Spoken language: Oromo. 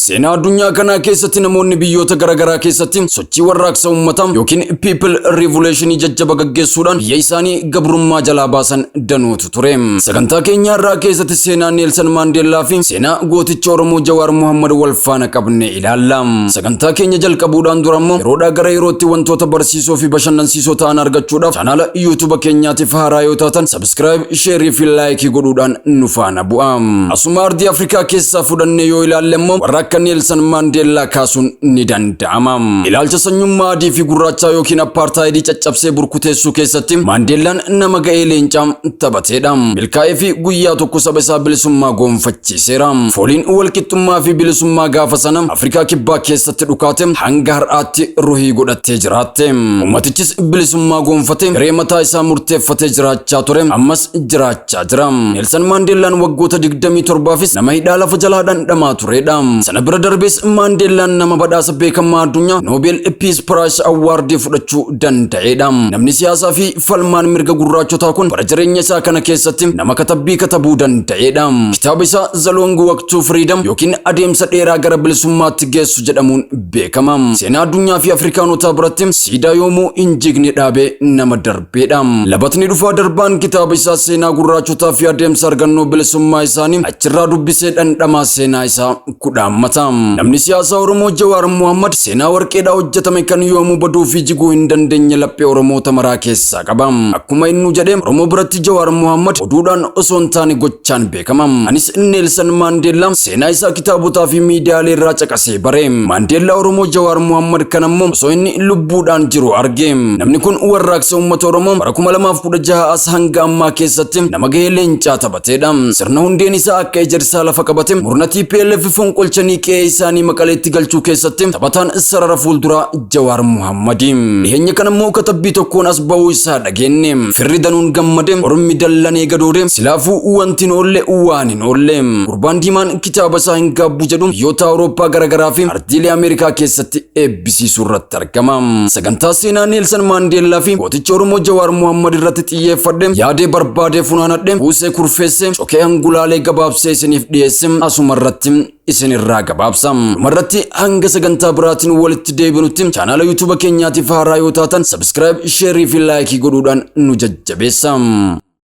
Seenaa addunyaa kanaa keessatti namoonni biyyoota garaagaraa keessatti sochii warraaqsa uummataa yookiin people revolution jajjaba gaggeessuudhaan biyya isaanii gabrummaa jalaa baasan danuutu ture. Sagantaa keenya irraa keessatti seenaa Neelsan Maandeellaa fi seenaa gooticha Oromoo Jawaar Muhammad wal faana qabne ilaalla. Sagantaa keenya jalqabuudhaan dura immoo yeroodhaa gara yerootti wantoota barsiisoo fi bashannansiisoo ta'an argachuudhaaf chaanaala YouTube keenyaatiif haaraa yoo taatan subscribe, share fi like godhuudhaan nu faana bu'a. Asuma ardii Afrikaa keessaa fudhannee yoo ilaalle immoo warra akka Neelsan Maandeellaa kaasuun ni danda'ama. Ilaalcha sanyummaa adii fi gurraachaa yookiin apartaayidii caccabsee burkuteessuu keessatti Maandeellaan nama ga'ee leencaa taphateedha. Milkaa'ee fi guyyaa tokko saba isaa bilisummaa gonfachiiseera. Fooliin walqixxummaa fi bilisummaa gaafa sana Afrikaa Kibbaa keessatti dhukaate hanga har'aatti ruhii godhattee jiraatte. Uummatichis bilisummaa gonfate hiree mataa isaa murteeffatee jiraachaa ture, ammas jiraachaa jira. Neelsan Maandeellaan waggoota 27fis nama hidhaa lafa jalaa dhandhamaa turedha. Sana bira darbees Maandeellaan nama badhaasa beekamaa addunyaa Nobel Peace Prize Award fudhachuu danda'edha. Namni siyaasaa fi falmaan mirga gurraachotaa kun bara jireenya isaa kana keessatti nama katabbii katabuu danda'edha. Kitaaba isaa The Long Walk to Freedom yookiin adeemsa dheeraa gara bilisummaatti geessu jedhamuun beekama. Seenaa addunyaa fi Afrikaanotaa biratti siidaa yoomuu hin jigne dhaabee nama darbeedha. Labatni dhufaa darbaan kitaaba isaa seenaa gurraachotaa fi adeemsa argannoo bilisummaa isaanii achirraa dubbisee dhandhamaa seenaa isaa kudhaammata. Namni siyaasaa Oromoo Jawaar Muhammad seenaa warqeedhaa hojjetame kan yoomuu baduu fi jiguu hin dandeenye laphee Oromoota maraa keessaa qaba. Akkuma inni jedhee, Oromoo biratti Jawaar Muhammad oduudhaan osoo hin taane gochaan beekama. Anis Neelsan Maandeellaa seenaa isaa kitaabotaa fi miidiyaalee irraa caqasee bare. Maandeellaa Oromoo Jawaar Muhammad kan ammoo osoo inni lubbuudhaan jiru arge. Namni kun warraaqsa uummata Oromoo bara 2016 as hanga ammaa keessatti nama gahee leencaa taphateedha. Sirna hundeen isaa akka ejersaa lafa qabate murna TPLF fonqolchanii qe'ee isaanii Maqaleetti galchuu keessatti taphataan sarara fuulduraa Jawaar Muhammadi. Dhiyeenya kana immoo katabbii tokkoon as bahuu isaa dhageenye. Firri danuun gammade, ormi dallanee gadoode, silaafuu wanti hin oolle waan hin oolle. Gurbaan diimaan kitaaba isaa Hin Gaabbu jedhu biyyoota Awurooppaa garaagaraa fi ardiilee Ameerikaa keessatti eebbisiisuu irratti argama. Sagantaa seenaa Neelsan Maandeellaa fi gooticha Oromoo Jawaar Muhammad irratti xiyyeeffadhe yaadee barbaadee funaanadhe, buusee kurfeesse, cokee hangulaalee gabaabsee isiniif dhiyeesse asuma irratti isinirraa gabaabsa. Dhumarratti hanga sagantaa biraatiin walitti deebinutti chaanaala YouTube keenyaatiif haaraa yoo taatan subscribe, share fi like godhuudhaan nu jajjabeessa.